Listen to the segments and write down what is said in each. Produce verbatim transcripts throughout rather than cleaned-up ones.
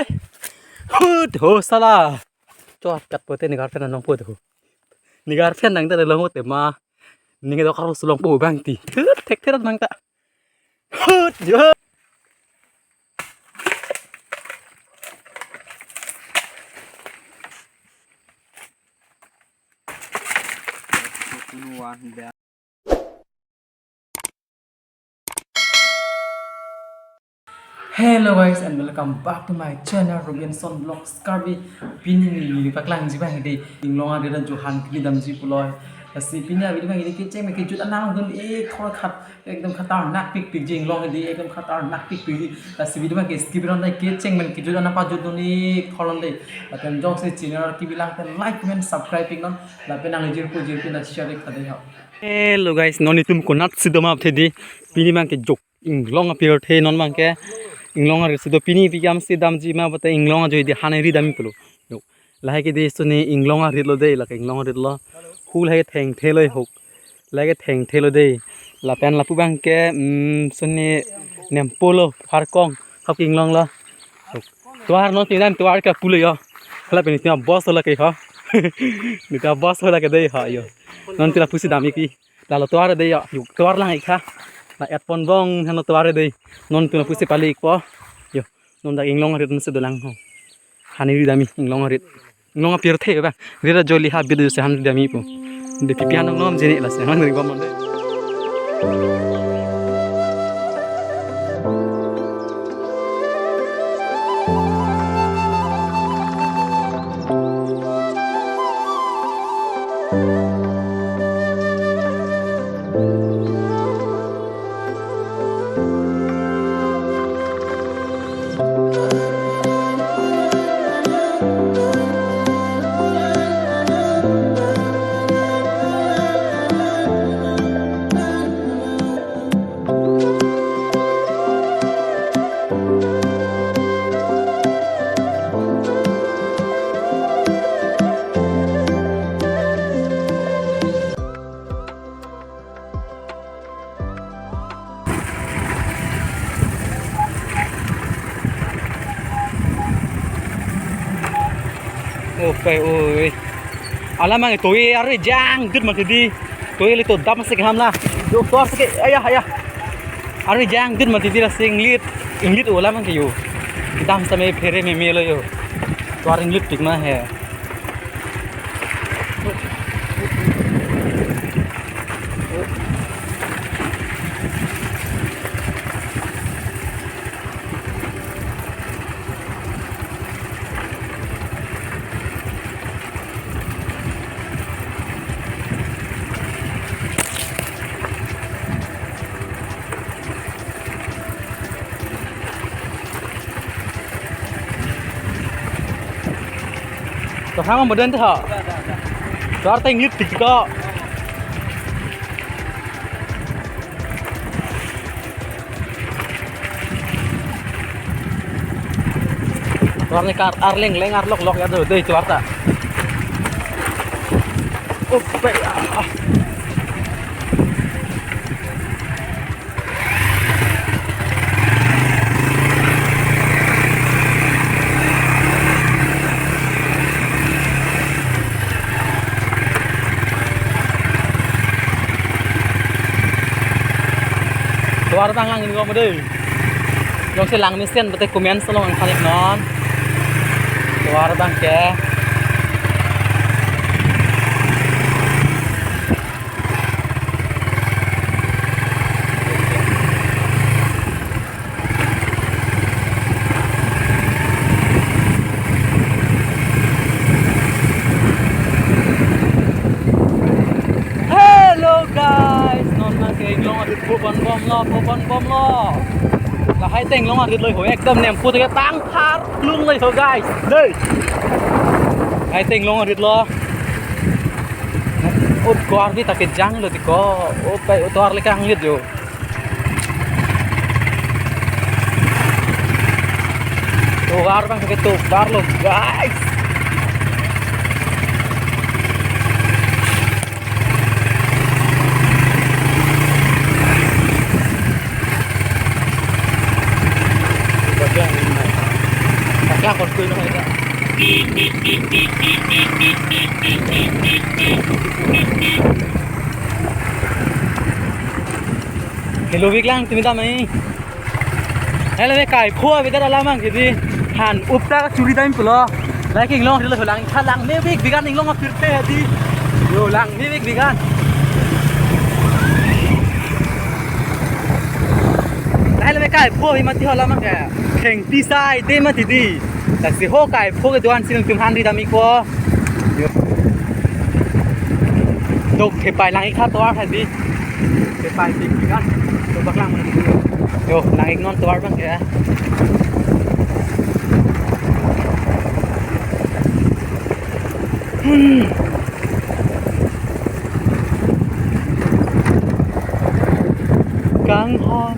Hut ho sala. Chot kat pote ne girlfriend nangpo to. Ne girlfriend nang ta long pote ma. Ne ke dokar sulong po bang ti. Hut thek thek nang ta. Hut yo. Hello guys and welcome back to my channel Robinson Vlogs Karbi. Pini neli paklangji abang hedi inglong arit ajoine han kali damji pulo. Lasi pini avideo abang hedi kecheng me kejut anang dun ek thor khat ekdom khatarnak pikpikji inglong hedi ekdom khatarnak pikpikji. Lasi video abang ke skip non dei kecheng me kejut anang pajut dun ek thor non dei. Lapen jongsi channel kebi lang te like comment subscribe iknon. Lapen nangle jirpo jirpi na share ik tha dei ho. Hello guys, non itum konatsi doma hedi pini abang ke jok inglong apirthe non abang ke inglong arit si do pini pi kam si damji ma pote inglong ajoine han ri dam pulo. Yo. Lahai ke dei suni inglong arit lo dei, lake inglong arit lo. Hu lahai thengthe lo hok. Lahai ke thengthe lo dei. Lapen lapu abang ke, mm, suni nempo lo, harkong, hap inglong lo. Hok. Tovar non ti dam tovar ke pulo yo. Lapen ti boss lo ke ho. Ni ta boss lo ke dei ho yo. Non ti lapusi dam iki. Lalo tovar dei yo, yo tovar lang ik tha. La et pon bong hano tovar dei. Non tu lapusi pali ikpo. Yo, non dak inglong arit si dolang ho. Han ri dam inglong arit. Inglong apirthe abang. Rit ajoine ha bid si han ri dam pu. Dei pipi han nong nom jeni lasi han ri bom non dei. Ope, oi. Alam ang toye arve jangdet mati di. Toye le to dam sek ham la. Do tor sek, ayah, ayah. Arve jangdet mati di la sing lit. Inglit alam ang yo. Dam same phere meme lo yo. Tovar inglit tik ma he. To hang mo den to. Tovar ta inglit tik ko. Tovar ne kar arleng leng arlok lok ya do dei tovar ta. Ope, ah. Tovar abang lang ingni ko mo dei. Jongsi lang mesen pote comment along nangthan iknon. Tovar abang ke. Hello guys, non abang ke inglong arit po pon bomlo, po pon bomlo. Lahai ta inglong arit lo ho, ekdom nempo te tang thar lung lo ho guys. Dei. Lahai ta inglong arit lo. Ut kor di ta kejang lo ti ko. Ut pai ut tovar le kang lit yo. Tovar abang ke tovar lo guys. Takot ko ino ita. Helo bik lang tumi damai. Helo me kaipho abidat alam abang kedi. Han upta churi dam pulo. Lake inglong helo lang tha lang me bik bigan inglong apirthe hadi. Yo lang me bik bigan. Helo me kaipho hi mati ho alam abang ke. Kheng tisai de mati di. Lasi ho kaipho kedo-an si nangtum han ri dam ikpo. Yo. Dok thepai lang ik ha tovar hadi. Thepai tik tik kan. Dobak lang mana di. Yo, lang ik non tovar abang ke. Hmm. Kanghon.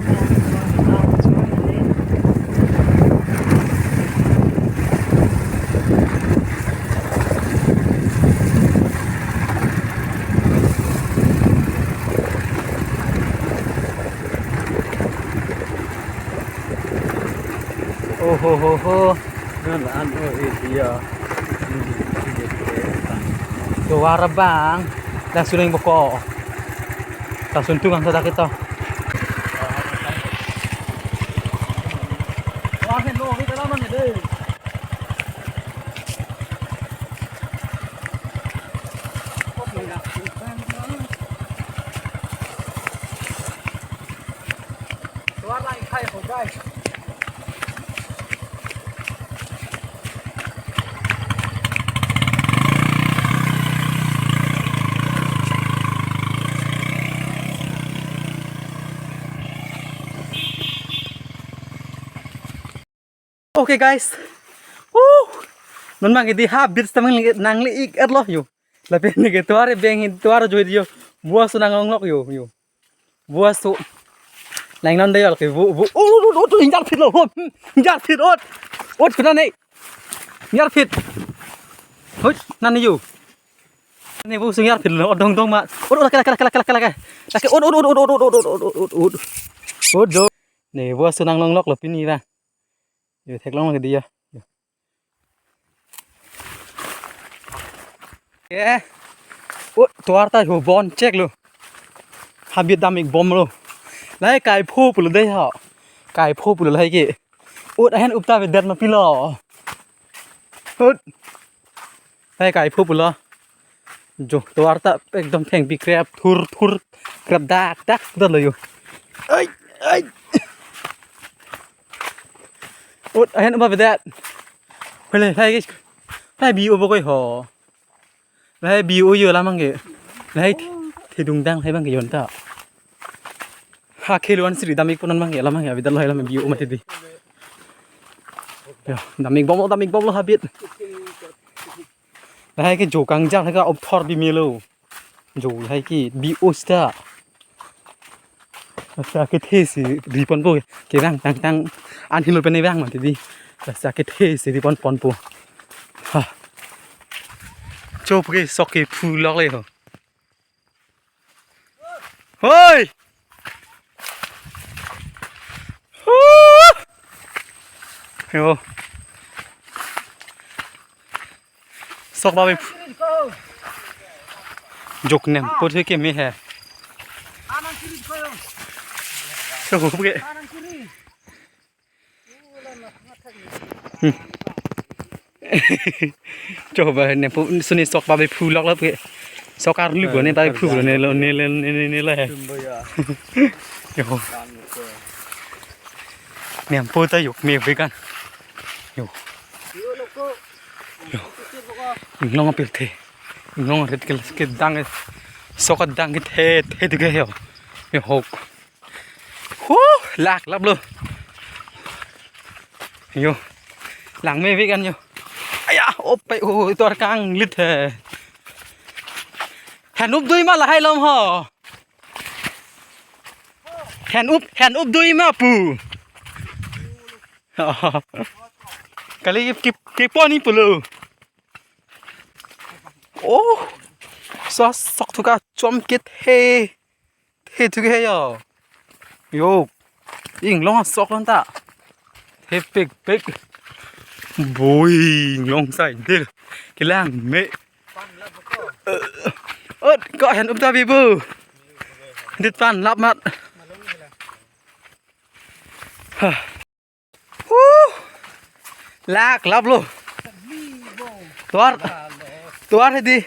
Oh ho ho ho. Nan an o area. Tovar abang. Dah suling boko. Dah suntung ang sadak ito. Wah, hello, kita lama ni deh. Tovar lang ikhai ho, guys. Okay, guys. Woo! Non abang kedi habit stamang nangle ik erlo yo. Lapen ke tovar beng hin tovar jo yo. Buas nanglonglok yo yo. Buas so. Lang non de yo ke bu bu. Oh, oh, oh, oh, injar phit lo. Hum, injar phit ot. Ot kuna ne. Injar phit. Hoi, nani yo. Ne bu sung injar phit lo. Ot dong dong ma. Ot ot kala kala kala kala kala. Lake ot ot ot ot ot ot ot ot ot ot. Ot do. Ne buas so nanglonglok lo pini ra. Yo, theklong lagi dia. Yo. Eh. Oh, tovar ta ho bon chek lo. Habit dam ik bom lo. Lahai kaipho pulo dei ho. Kaipho pulo lahai ke. Oh, ahen upta vedet ma pilo. Oh. Lahai kaipho pulo. Jo, tovar ta ekdom thengpi krep thur thur krep dak dak dak lo yo. Ai, ai. Ut, ahen uba bedat. Pele, hai guys. Hai bi ubo koi ho. Hai bi u yo lamang ke. Hai thedung dang hai abang ke yon ta. Ha khelu an siri damik punan abang ke lamang ke abidal hai lam bi u mati di. Yo, damik bom lo, damik bom lo habit. Lahai ke jo kangjak lahai ke opthor bi melo. Jo lahai ke bi osta. Asa kethe si riponpo ke rang tang tang an hilo pene bang mati di. Asa kethe si riponponpo. Ha. Chop ke sok ke phu lok le ho. Hoi! Huh! Yo. Sok babe. Jok nem, pot he ke me he. Sok ke. Hmm. Coba ne pu suni sok babe phu lok lok ke. Sok arlu ko ne babe phu ne lo ne le ne ne ne le. Yo. Nempo ta yok me be kan. Yo. Yo. Inglong apil the. Inglong ret ke ke dang sok dang ke the the ke yo. Yo hok. Huh, lak lap lo. Yo. Lang me vik an yo. Aya, ope, oh, ito arkang lit he. Hen up dui ma lahai lom ho. Hen up, hen up dui ma pu. Kali kip kip kip poni pulo. Oh. So sok thuka chom kit he. He thuke he yo. Yo. Inglong sok lon ta. He pik pik. Bui, inglong sai dil. Kelang me. Ot, ko hen upta bibu. Dit pan lap mat. Hah. Huh. Lak lap lo. Tuar. Tuar hedi.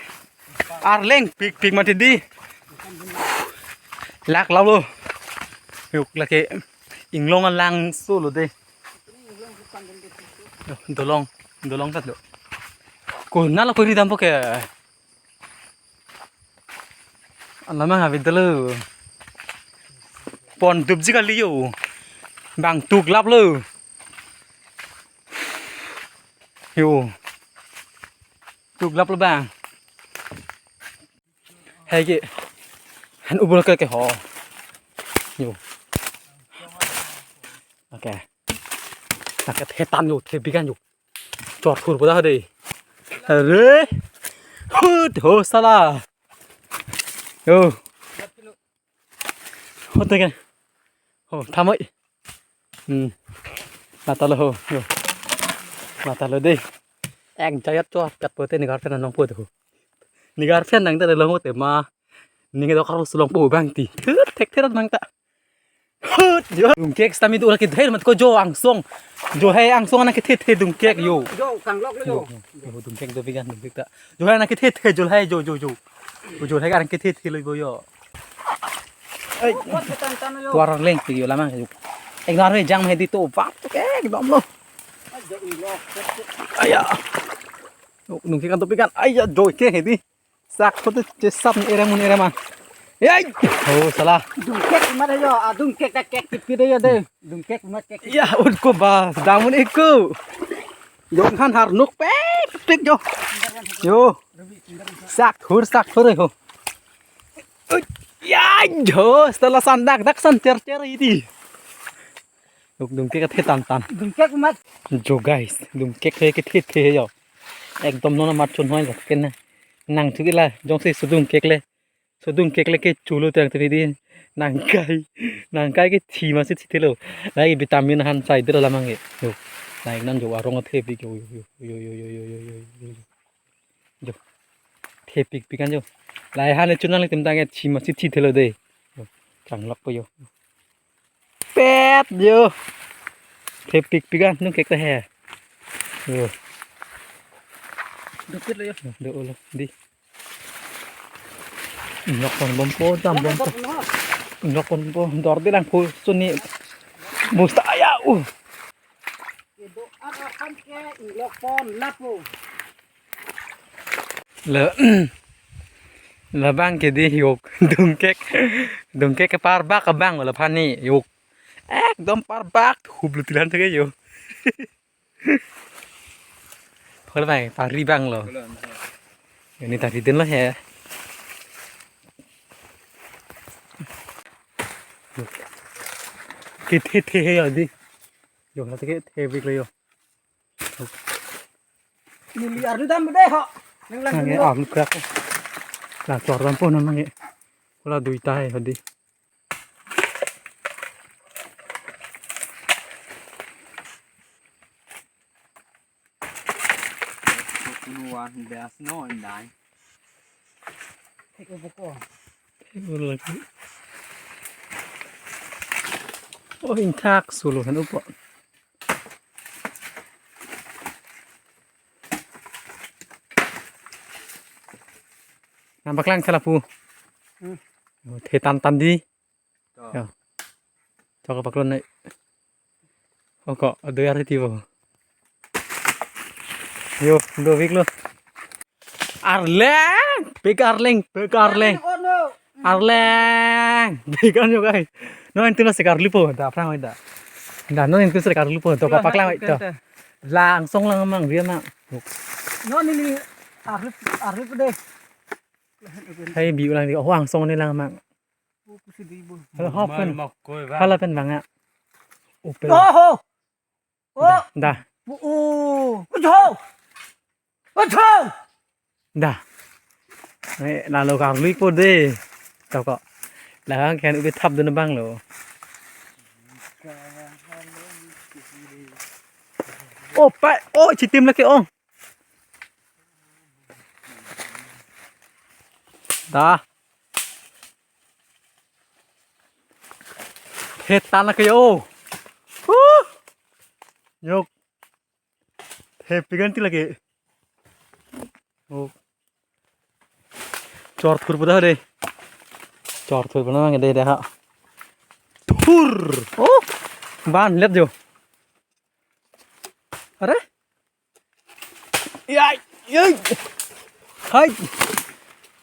Arleng pik pik mati di. Lak lap lo. Yuk lake inglong alang su lo de. Dolong, dolong kat lo. Ko nalo ko ri dampo ke. Alamang abi dolo. Pon dupji kali yo. Bang tuk lap lo. Yo. Tuk lap lo bang. Hai ke. Han ubul ke ke ho. Yo. Oke. Takat hetan yo, thebikan yo. Chor thur boda de. Are. Hut ho sala. Yo. Hote ke. Ho, thamoi. Hmm. Matalo ho. Yo. Matalo de. Ek jayat chor kat pote ni garten nong pote ho. Ni garten nang ta long pote ma. Ni nge dokar sulong po bang ti. Thek therat bang ta. Hut, yo. Dungkek sitame do lake dhai mat ko jo angsong. Jo hai angsong anak kethe the dungkek yo. Jo, kanglok lo yo. Yo, yo, dungkek do bigan dungkek ta. Jo hai anak kethe the jo hai jo jo jo. Jo hai anak kethe the lo bo yo. Ai. Wat ketan tan yo. Tuar leng ti yo lamang yo. Ek nar me jang me di to bang. Ekdom lo. Ai, jo, inglok. Aya. Yo, dungkek kan to bigan. Aya, jo ke hedi. Sak photo chesap ni eremun ereman. Yai! Oh, salah. Dungkek mat yo, ah, dungkek ta kek tipit yo de. Dungkek mat kek. Ya, utko ba, damun eko. Jong han har nuk pek pek jo. Yo. Sak thur, sak thur ho. Ui, ya, jo, setelah sandak dak san cer cer iti. Duk dungkek kethe tan tan. Dungkek mat. Jo guys, dungkek kethe kethe yo. Ekdom non mat chun hoi ken na. Nang thuk ila jongsi sudungkek le. Sudungkek le kecho lo tang tini di. Nangkai. Nangkai kethi masi thi thelo. Lai vitamin han sai delo lamang ke. Yo. Lai non jo arong athe pik yo yo yo yo yo yo yo yo yo yo. Jo. Thepik pik an jo. Lai han le chun nang le tim tang kethi masi thi thelo de. Yo. Kanglok po yo. Pet yo. Thepik pik an dungkek ta he. Yo. Dungkek lo yo. Do lo di. Inglok pon bompo, dam bompo. Inglok pon bompo, dor de lang po suni. Busta aya uh. Kedo an akan ke inglok pon lapu. Le, labang ke di yok dungkek, dungkek keparbak abang laphani yok. Ekdom parbak hublu tilan thek yo. Phol bai pari bang lo. Ini tari din lo he. Kethe the he yo di. Yo, hati kethe bik lo yo. Neli arlu dam de ho. Nang lang. Nang ye arlu krak. La chor lam po nang ye. Kola duita he hadi. Kunuan das no indai. Thek upo ko. Thek upo lagi. Oh, intak solo han upo. Nang paklang sala pu. Hmm. Oh, the tan tan di. To. Ya. Chok paklon nai. Oh, ko, ado yar ti bo. Yo, do bik lo. Arleng, bek arleng, bek arleng. Oh, no. Arleng, bek an yo kai. No, entu na sekar lipo, da, prang da. Da, no, entu sekar lipo, to, paklang, to. Langsung lang mang, dia mang. No, neli, arleng, arleng de. Hai, bi ulang di, oh, langsung ni lang mang. Oh, pusi di bo. Hala, hop pen. Hala pen bang ya. Open. Oh, ho. Oh. Da. Oh. Ujo. Ujo. Da. Eh, lalu karlui po de. Toko. Lahang kan ubi thap dun bang lo. Oh, pai. Oh, chitim lake, oh. Da. Hetan lake, oh. Huh. Yok. Happy ganti lake. Oh. Chor thur pada de. Chor thur pada mang de de ha. Thur. Oh. Ban let jo. Are? Yai, yai. Hai.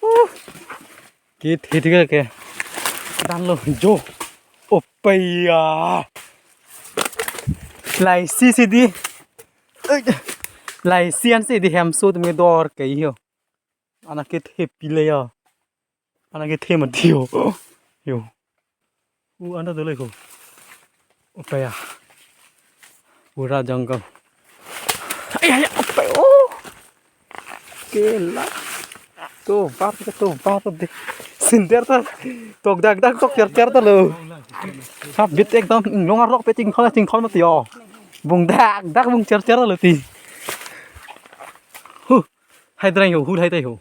Uh. Kit hit ke ke. Dan lo jo. Opaya. Laisi si di. Ai. Laisi an si di hem so tumi dor ke yo. Anak ke thepi le ya. Anak ke them dio. Yo. U anda dole ko. Opaya. Pura jungle. Ay, ay, opaya. Oh. Kela. To, bar, to, bar, to de. Sinder ta. Tok dak dak, tok cer cer ta lo. Habit ekdom inglong arlok pe chingthol chingthol mati yo. Bung dak dak, bung cer cer lo ti. Huh. Hai drang yo, hu hai tai ho.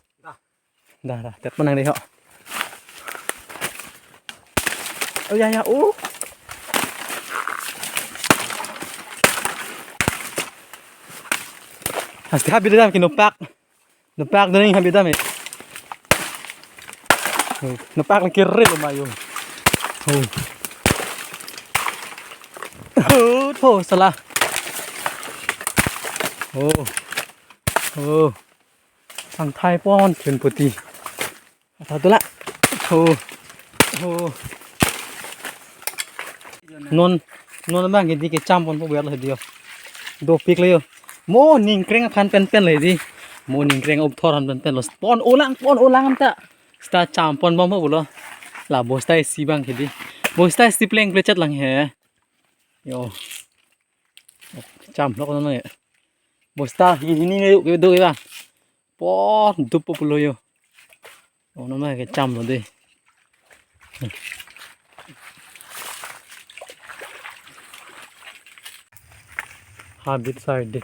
Da, da, tet manang dei ho. Oh ya ya, oh. Hasti habit dam kinopak. Nopak dam habit dam eh. Oh, nopak lagi real mayo. Oh. Oh, to salah. Oh. Oh. Sang thai pon ken puti. Ata tula. Ho. Ho. Non, non abang ke di kecham ponpo ber lo dio. Dopik lo yo. Mo ningkreng aphan pen pen lo di. Mo ningkreng up thor aphan pen pen lo. Pon olang, pon olang ta. Sita cham ponbom ho pulo. La bosta isi abang ke di. Bosta isi pleng plechet lang he. Yo. Cham lok non he. Bosta hini ne yuk do ya. Pon dup pulo yo. Ono ma kecham lo de. Habit side de.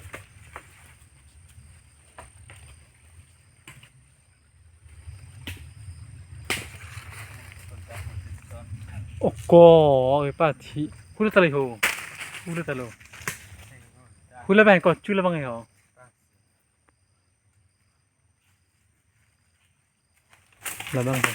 Oko, ke pathi. Hula tali ho. Hula talo. Hula bang ko, chula bang ho. Labang ko.